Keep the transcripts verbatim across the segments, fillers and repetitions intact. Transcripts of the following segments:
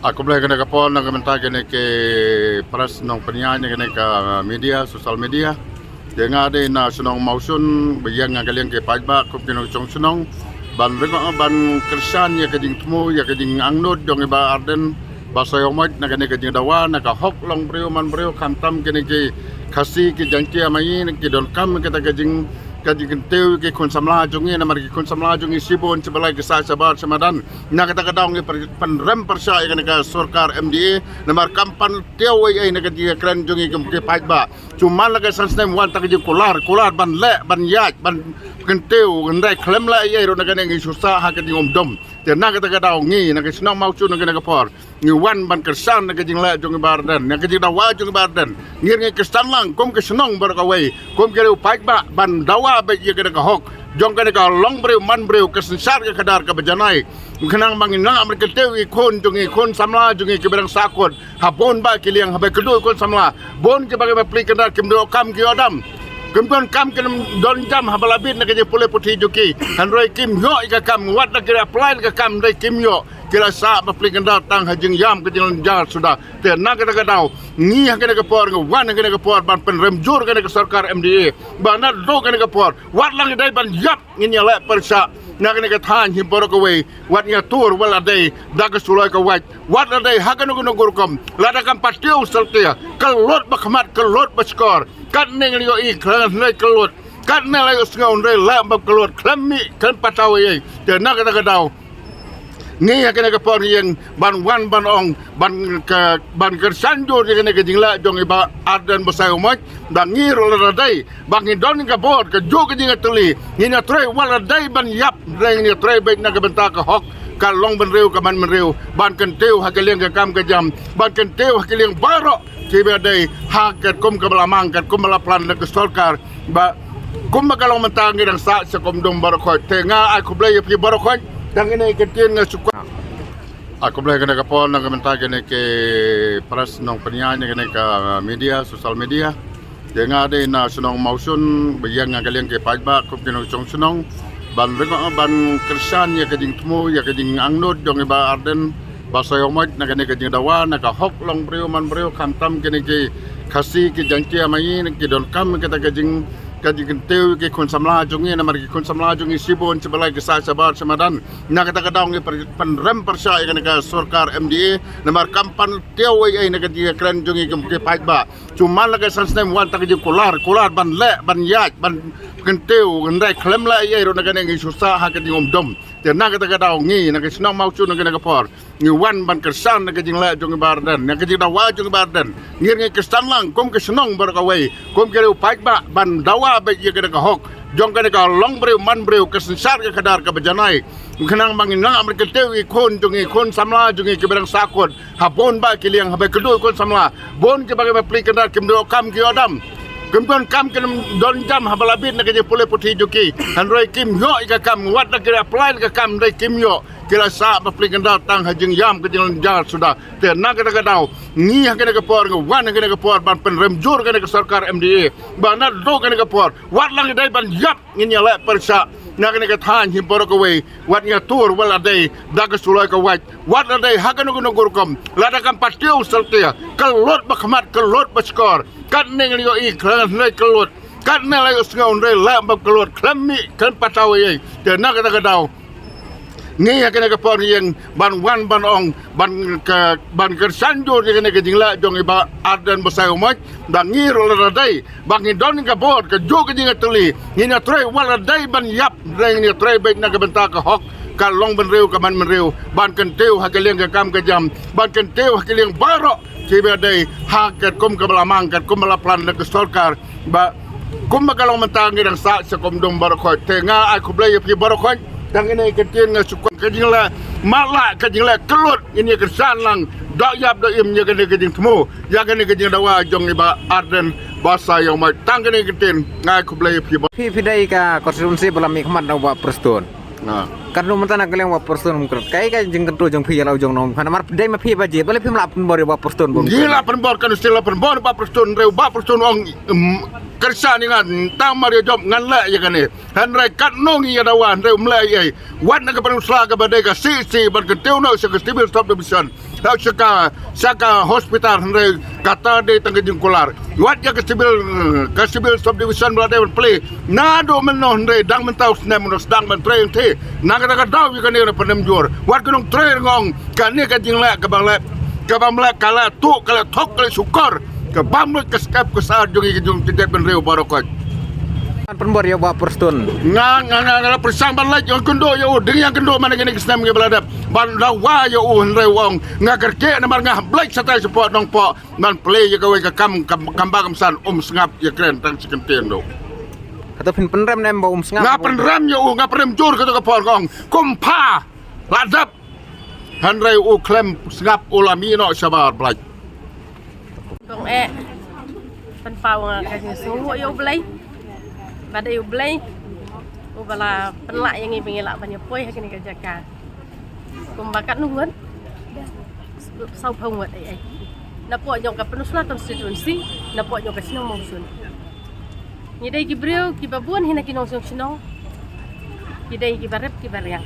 Aku blei kane ka por na ka bynta kane ka press nongpynïaid na kane ka media, social media. Te nga dei na shnong Mawsun, ba ïeng ha ka liang ki paidbah kum ki nongshong shnong ban ring ban kyrshan ïa ka jingthmu ïa ka jingangnud jong i Bah Ardent Basaiawmoit na kane ka jingdawa na ka hok long briew man briew, khamtam kine ki Khasi ki Jaiñtia ma ngi ki donkam kata ka jing ka jingkyntiew ki khun samla jong ngi, namar ki khun samla jong ngi shibun shibalai ki sah shabar shamadan. Na kata ka daw ngi pynrem pyrshah ïa kane ka sorkar M D A namar kam pan tiew ei ei na ka jingkren jong ngi kum ki paidbah. Shu man la ka san snem wan ta ka jingkular kular ban leh ban ïaid ban kyntiew, hynrei khlem leh ei ei ruh na kane ngi shu sah ha ka jingumdum. Te na kata ka daw ngi na ka shnong Mawsun na kane ka por ngi wan ban kyrshan na ka jingleh jong i Bah Ardent, na ka jingdawa jong i Bah Ardent. Ngi ngi kyrshan lang kum ka shnong baroh kawei, kum ki riew paidbah ban dawa beit ïa kane ka hok jong kane ka long briew man briew, ka synshar ka khadar kaba janai. Khnang ba ngin nang ban kyntiew i khun jong i khun samla jong i kiba dang sahkut ha bun bah ki liang, haba kynduh i khun samla bun kiba ki bapli kyndar kim donkam ki ïoh dam. Kim donkam kim don jam haba la bit na ka jingpule puthi jong ki, hynrei kim ïoh ïa ka kam, wat la ki apply ïa ka kam hynrei kim ïoh. Ki la sah bapli kyndar tang ha jingïam ka jinglynjar suda. Te na kata ka daw ngi ha kane ka por, ngi wan ha kane ka por ban pynrem jur kane ka sorkar M D A ba naduh kane ka por wat la ngi dei ban ïap ngin ïaleh pyrshah na kane ka thaiñ hi baroh kawei. Wat ngi ïatur wat la dei da ka suloi ka wait, wat la dei ha kano kano ka rukom, lada kam pat tiew satia ka lut ba khmat ka lut ba shkor. Katne ngi ïohi khlem hynrei ka lut, katne la ïohsngew hynrei leh bad ka lut, khlem mih khlem pat thaw ei ei. Te na kata ka daw ngi ha kane ka por ngi ïeng ban wan ban ong ban ka ban kyrshan jur ïa kane ka jingleh jong i Bah Ardent Basaiawmoit. Ba ngi ruh lada dei ba ngi don ka bor kajuh ka jingïatylli, ngin ïatrei wat la dei ban ïap, hynrei ngin ïatrei beit na ka bynta ka hok, ka long bynriew ka man bynriew, ban kyntiew ha ka liang ka kam ka jam, ban kyntiew ha ka liang baroh kiba dei ha katkum kaba la mang, katkum ba la plan na ka sorkar. Ba kumba ka long mynta ngi dang sah sha kumdum baroh khoit. Te nga ai khublei ïa phi baroh khoit. Tang kine ki ktien nga shu kwah. Ai khublei kane ka por na ka bynta kane ka press nongpynïaid na kane ka media, social media. Te nga dei na shnong Mawsun, ba ïeng ha ka liang ki paidbah kum ki nongshong shnong ban ring ban kyrshan ïa ka jingthmu ïa ka jingangnud jong i Bah Ardent Basaiawmoit na kane ka jingdawa na ka hok long briew man briew, khamtam kine ki Khasi ki Jaiñtia ma ngi ki donkam kata ka jing ka jingkyntiew ki khun samla jong ngi, namar ki khun samla jong ngi shibun shibalai ki sah shabar shamadan. Na kata ka daw ngi pynrem pyrshah ïa kane ka sorkar M D A namar kam pan tiew ei ei na ka jingkren jong ngi kum ki paidbah. Shu man la ka san snem wan ta ka jingkular kular ban leh ban ïaid ban kyntiew, hynrei khlem leh ei ei ruh na kane ngi shu sah ha ka jingumdum. Te na kata ka daw ngi na ka shnong Mawsun na kane ka por ngi wan ban kyrshan na ka jingleh jong i Bah Ardent, na ka jingdawa jong i Bah Ardent. Ngi ngi kyrshan lang kum ka shnong baroh kawei, kum ki riew paidbah ban dawa beit ïa kane ka hok jong kane ka long briew man briew, ka synshar ka khadar kaba janai. Khnang ba ngin nang ban kyntiew i khun jong i khun samla jong i kiba dang sahkut ha bun bah ki liang, haba kynduh i khun samla bun kiba ki bapli kyndar kim donkam ki ïoh dam. Kim donkam kim don jam haba la bit na ka jingpule puthi jong ki, hynrei kim ïoh ïa ka kam, wat la ki apply ïa ka kam hynrei kim ïoh. Ki la sah bapli kyndar tang ha jingïam ka jinglynjar suda. Te na kata ka daw ngi ha kane ka por, ngi wan ha kane ka por ban pynrem jur kane ka sorkar M D A ba naduh kane ka por wat la ngi dei ban ïap ngin ïaleh pyrshah na kane ka thaiñ hi baroh kawei. Wat ngi ïatur wat la dei da ka suloi ka wait, wat la dei ha kano kano ka rukom, lada kam pat tiew satia ka lut ba khmat ka lut ba shkor. Katne ngi ïohi khlem hynrei ka lut, katne la ïohsngew hynrei leh bad ka lut, khlem mih khlem pat thaw ei ei. Te na kata ka daw ngi ha kane ka por ngi ïeng ban wan ban ong ban ka ban kyrshan jur ïa kane ka jingleh jong i Bah Ardent Basaiawmoit. Ba ngi ruh lada dei ba ngi don ka bor kajuh ka jingïatylli, ngin ïatrei wat la dei ban ïap, hynrei ngin ïatrei beit na ka bynta ka hok, ka long bynriew ka man bynriew, ban kyntiew ha ka liang ka kam ka jam, ban kyntiew ha ka liang baroh kiba dei ha katkum kaba la mang, katkum ba la plan na ka sorkar. Ba kumba ka long mynta ngi dang sah sha kumdum baroh khoit. Te nga ai khublei ïa phi baroh khoit. Tang kine ki ktien nga shu kwah, ka jingleh matlah, ka jingleh ka lut, ngin ïa kyrshan lang doh ïap doh im ïa kane ka jingthmu, ïa kane ka jingdawa jong i Bah Ardent Basaiawmoit. Tang kine ki ktien nga ai khublei ïa phi baroh. Phi phi dei ka constituency ba la mihkhmat na u Bah Prestone. Katno mynta na ka liang Bah Prestone um kren, kaei ka jingkyntu jong phi ïa la u jong nong, namar dei ma phi ba jied, balei phim lah pynbor ïa Bah Prestone? Ngi lah pynbor, kan u stil lah pynbor Bah Prestone, hynrei Bah Prestone ong kyrshan ïa nga, tang mar ïa jop ngan leh ïa kane. Hynrei katno ngi ïa dawa hynrei um leh ei ei. Wat na ka ban u sla kaba dei ka C C ban kyntiew noh sha ka Civil Sub Division. Tau sha ka, sha ka hospital hynrei kata dei tang ka jingkular. Wat ïa ka civil, ka civil subdivision ba la dei ban plie. Naduh mynno hynrei dang mynta u snem u sdang ban trei hangtei. Na kata ka daw ïa kane ka pynrem jur. Wat ka nongtrei nga ong kane ka jingleh kaba leh, kaba leh ka leh tuh, ka leh thok, ka leh shukor. Kaba mut ka step ka sar jong ngi ka jong ki dep ban riew baroh koit. Kan pynbor ïa u Bah Prestone. Nga, nga, nga, nga la pyrshang ban leit ïa u kynduh ïa u, dang ïa kynduh man kine ki snem ngi ba la dep. Ban dawa ïa u hynrei u ong nga kyrkieh namar nga hap leit shatai shapoh nongpoh. Ban plie ïa kawei ka kam, kam, kam ba kam san, um sngap ïa kren tang shi kyntien ruh. Hato phin pynrem ne em ba um sngap? Nga pynrem ïa u, nga pynrem jur kato ka por nga ong. Kum pha la dep. Hynrei u khlem sngap, u la mih noh shabar Blai. Kong eh pynpaw nga ka jingsngewnguh ïa U Blei. Ba dei U Blei uba la pynlah ïa ngi ba ngi lah ban ïa poi ha kane ka jaka. Kumba katno ngut? Sawphew ngut ei ei. Napoh jong ka Pynursla constituency, napoh jong ka shnong Mawsun. Ngi dei ki briew kiba bun hi na ki nongshong shnong. Ki dei kiba rep kiba riang.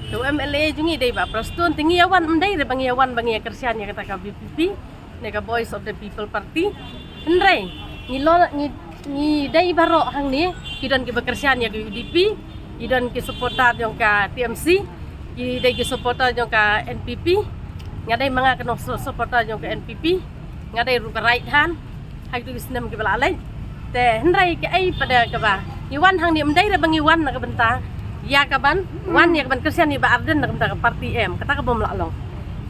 Te u M L A jong ngi dei Bah Prestone, te ngi ïa wan, ym dei re ba ngi ïa wan ba ngi ïa kyrshan ïa kata ka V P P ne ka Voice of the People Party. Hynrei ngi lo, ngi, ngi dei baroh hangne, ki don kiba kyrshan ïa ka U D P, ki don ki supporter jong ka T M C, ki dei ki supporter jong ka N P P. Nga dei ma nga ka nong su-, supporter jong ka N P P. Nga dei ruh ka right hand ha kito ki snem kiba la leit. Te hynrei kaei pat kaba ngi wan hangne, ym dei re ba ngi wan na ka bynta ïa kaban wan ïa kaban kyrshan ïa i Bah Ardent na ka bynta ka party, em, kata ka bym lah long.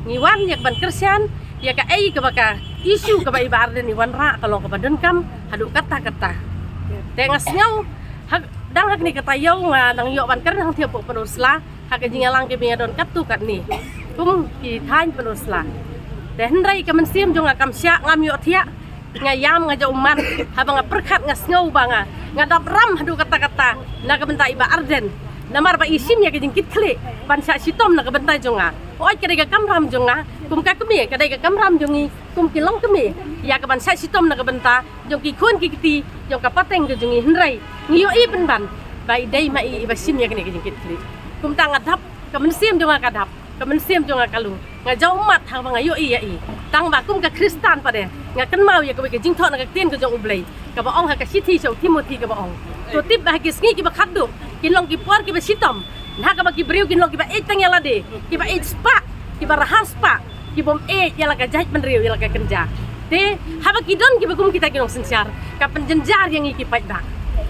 Ngi wan ïa kaban kyrshan ïa kaei kaba ka issue kaba i Bah Ardent i wanrah ka long kaba donkam haduh katta katta. Te nga sngew ha, dang ha kane ka taïew nga dang ïoh ban kren hangtei hapoh Pynursla ha ka jingïalang kaba ngi ïa don katto katne kum ki thaiñ Pynursla. Te hynrei ka mynsiem jong nga kam shah, ngam ïohthiah, nga ïam, nga jaw ummat. Haba nga pyrkhat nga sngew ba nga, nga dap ram haduh katta katta na ka bynta i Bah Ardent. Namar ba i shim ïa ka jingkitkhlieh ban shah shitom na ka bynta jong nga. Hooid, ka dei ka kamram jong nga kum ka kmie, ka dei ka kamram jong ngi kum ki longkmie ïa kaban shah shitom na ka bynta jong ki khun ki kti jong ka pateng ka jong ngi, hynrei ngi ïohi pynban ba i dei ma i iba shim ïa kane ka jingkitkhlieh. Kumta nga dap, ka mynsiem jong nga ka dap, ka mynsiem jong nga ka lung. Nga jaw ummat haba nga ïohi ïa i. Tang ba kum ka Khristan pat de nga kynmaw ïa kawei ka jingthoh na ka ktien ka jong U Blei kaba ong ha ka shithi sha u Timothi kaba ong, to tip ba ha ki sngi kiba khatduh kin long ki por kiba shitom, ha kaba ki briew kin long kiba ïeit tang ïa lade, kiba ïeit spah, kiba rhah spah, ki bym ïeit ïa la ka jaitbynriew, ïa la ka kynja. Te haba ki don kiba kum kita ki nongsynshar, ka pynjynjar ïa ngi ki paidbah.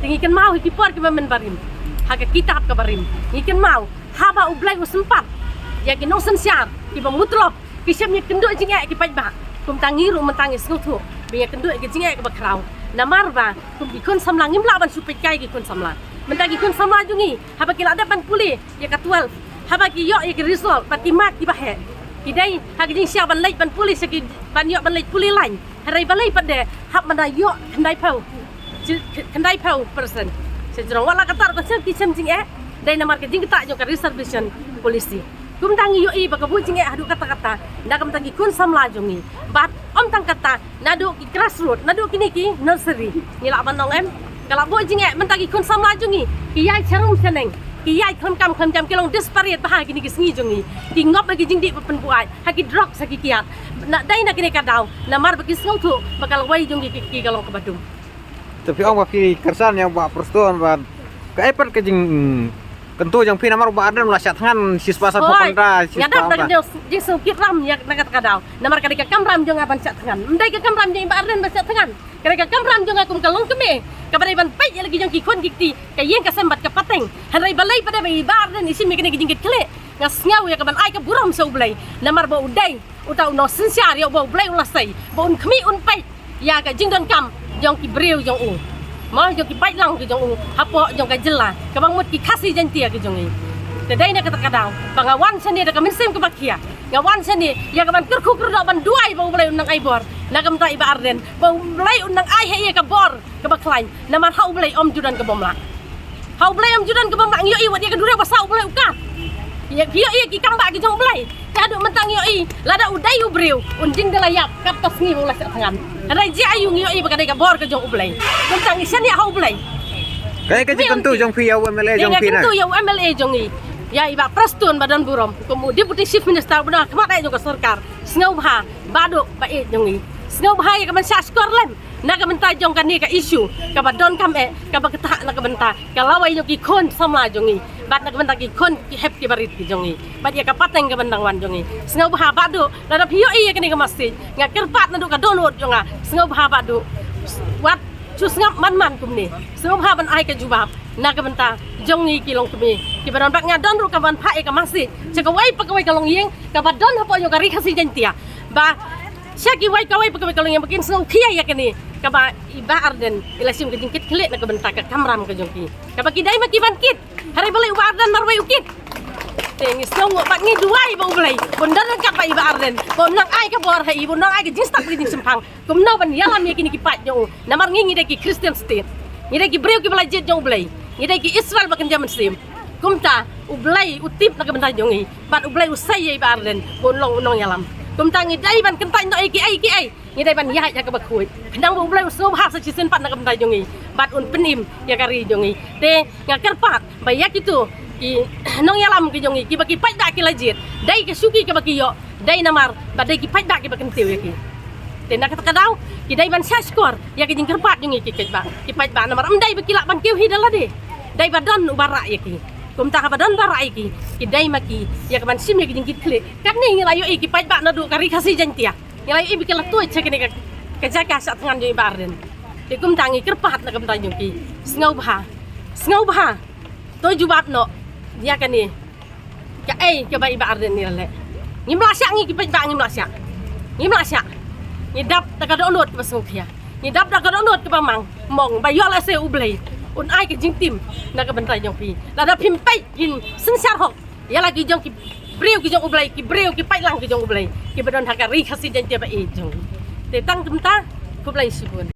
Te ngi kynmaw ha ki por kiba mynbarim, ha ka kitab kaba rim ngi kynmaw haba U Blei u sympat ïa ki nongsynshar kiba mutlop, ki shem ïakynduh jingeh ki paidbah. Kumta ngi ruh mynta ngi sngewthuh ba ngi ïakynduh ïa ki jingeh kiba khraw. Namar ba kum ki khun samla ngim lah ban shu peitkai ki khun samla. Mynta ki khun samla jong ngi haba ki la dep ban pule ïa ka twelve, haba ki ïoh ïa ki result ba ki mark kiba heh, ki dei ha ka jingshisha ban leit ban pule sha ki, ban ïoh ban leit pule line. Hynrei balei pat de hap ban da ïoh khyndaiphew, khyndaiphew percent. Sha jrong wat la katta ka shem ki shem jingeh, dei namar ka jingktah jong ka reservation policy. Kumta ngi ïohi ba ka buh jingeh haduh katta katta na ka bynta ki khun samla jong ngi. Bad ym tang katta, naduh ki grassroot, naduh kine ki nursery, ngi lah ban ong em, ka la buh jingeh. Mynta ki khun samla jong ngi ki ïaid sharum shaneng, ki ïaid khlem kam khlem jam, ki long desperate bha ha kine ki sngi jong ngi. Ki ngop ha ki jingdih ba pynbuaid, ha ki drugs, ha ki kiad. Na dei na kine ka daw namar ba ki sngewthuh ba ka lawei jong ki, ki, ki ka long kaba dum. Te phi ong ba phi kyrshan ïa u Bah Prestone, ba kaei pat ka jingkyntu jong phi namar u Bah Ardent u la shah thngan shispah sanphew kynta, shispah kynta. Hooid, nga dap da ka jing, jingsngewkit ram ïa na kata ka daw. Namar ka dei ka kamram jong nga ban shah thngan. Ym dei ka kamram jong i Bah Ardent ban shah thngan. Ka dei ka kamram jong nga kum ka longkmie kaba dei ban peit ïa la ki jong ki khun ki kti, ka ïing ka sem bad ka pateng. Hynrei balei pat de ba i Bah Ardent i shim ïa kine ki jingkitkhlieh? Nga sngew ïa kaban ai ka burom sha U Blei namar ba u dei uta u nongsynshar ïa uba U Blei u la sei ba un khmih un peit ïa ka jingdonkam jong ki briew jong u, mo, jong ki paidlang ki jong u hapoh jong ka jylla kaba mut ki Khasi Jaiñtia ki jong ngi. Te dei na kata ka daw ba nga wan shane da ka mynsiem kaba khia, nga wan shane ïa kaban kyrkhu kyrdoh ban duwai ba U Blei un nang ai bor na ka bynta i Bah Ardent, ba U Blei un nang ai ha ïa ka bor kaba khlaiñ. Namar ha U Blei ym ju don ka bym lah. Ha U Blei ym ju don ka bym lah. Ngi ïohi wat ïa ka duriaw ba saw U Blei u kap. Ïa, ngi ïohi ïa ki kam ba ki jong U Blei. Te haduh mynta ngi ïohi lada u dei u briew un jingdei la ïap katto sngi ba u la shah thngan. Hynrei jia aïu ngi ïohi ba ka dei ka bor ka jong U Blei. Mynta ngi shaniah ha U Blei. Kaei ka jingkyntu jong phi ïa u M L A jong phi na? Ngi kyntu ïa u M L A jong ngi. Ïa i Bah Prestone ba don burom kum u Deputy Chief Minister ba don ha khmat eh jong ka sorkar. Sngewbha Bah Duh Bah Ïeit jong ngi, sngewbha ïa ka ban shah shkor lem na ka bynta jong kane ka issue kaba donkam eh, kaba ktah na ka bynta ka lawei jong ki khun samla jong ngi bad na ka bynta ki khun ki hep ki barit ki jong ngi bad ïa ka pateng ka bynta wan jong ngi. Sngewbha Bah Duh, lada phi ïohi ïa kane ka message, nga kyrpad naduh ka dohnud jong nga, sngewbha Bah Duh, wat shu sngap man man kumne. Sngewbha ban ai ka jubab na ka bynta jong ngi ki longkmie kiba don bad nga don ruh ka ban phah ïa ka message sha kawei pa kawei ka longïing kaba don hapoh jong ka Ri Khasi Jaiñtia, ba sha kiwei kawei pa kawei ka longïing ba kin sngewkhia ïa kane kaba i Bah Ardent i la shim ka jingkit khlieh na ka bynta ka kamram ka jong ki, kaba ki dei ma ki ban kit. Hynrei balei u Bah Ardent marwei u kit? Te ngi sngewnguh bad ngi duwai ba U Blei un don ryngkat bad i Bah Ardent, ba un nang ai ka bor ha i, ba un nang ai ka jingstad ka jingshemphang kumno ban ïalam ïa kine ki paid jong u. Namar ngi, ngi dei ki Christian state, ngi dei ki briew kiba la jied jong U Blei, ngi dei ki Israel ba kynja mynsiem. Kumta U Blei u tip na ka bynta jong ngi bad U Blei u sei ïa i Bah Ardent ba un long u nongïalam. Kumta ngi dei ban kyntait noh ïa kiei kiei, ngi dei ban ïaid ha kaba khuid khnang ba U Blei u sngewbha sa shisien pat na ka bynta jong ngi bad un pynim ïa ka ri jong ngi. Te nga kyrpad ba ïa kito ki nongïalam ki jong ngi kiba ki paidbah ki la jied, dei ka shuki kaba ki ïoh, dei namar ba dei ki paidbah kiba kyntiew ïa ki. Te na kata ka daw ki dei ban shah shkor ïa ka jingkyrpad jong ngi ki paidbah, ki paidbah namar ym dei ba ki lah ban kiew hi da lade, dei ba don uba rah ïa ki. Kumta haba don ba rah ïa ki, ki dei ma ki ïa ka ban shim ïa ka jingkit khlieh. Katne ngi la ïohi ki paidbah naduh ka Ri Khasi Jaiñtia, ngi la ïohi ba ki la tuid sha kane ka, ka jaka shah thngan jong i Bah Ardent. Te kumta ngi kyrpad na ka bynta jong ki, sngewbha, sngewbha to jubab noh ïa kane kaei kaba i Bah Ardent i la leh. Ngim lah shah, ngi ki paidbah ngim lah shah, ngim lah shah. Ngi dap da ka dohnud kaba sngewkhia, ngi dap da ka dohnud kaba mang mong ba ïoh lehse U Blei un ai ka jingtim na ka bynta jong phi. Lada phim peit, phim synshar hok ïa la ki jong ki briew ki jong U Blei, ki briew ki paidlang ki jong U Blei kiba don ha ka Ri Khasi Jaiñtia ba ïeit jong ngi. Te tang kumta, khublei shibun.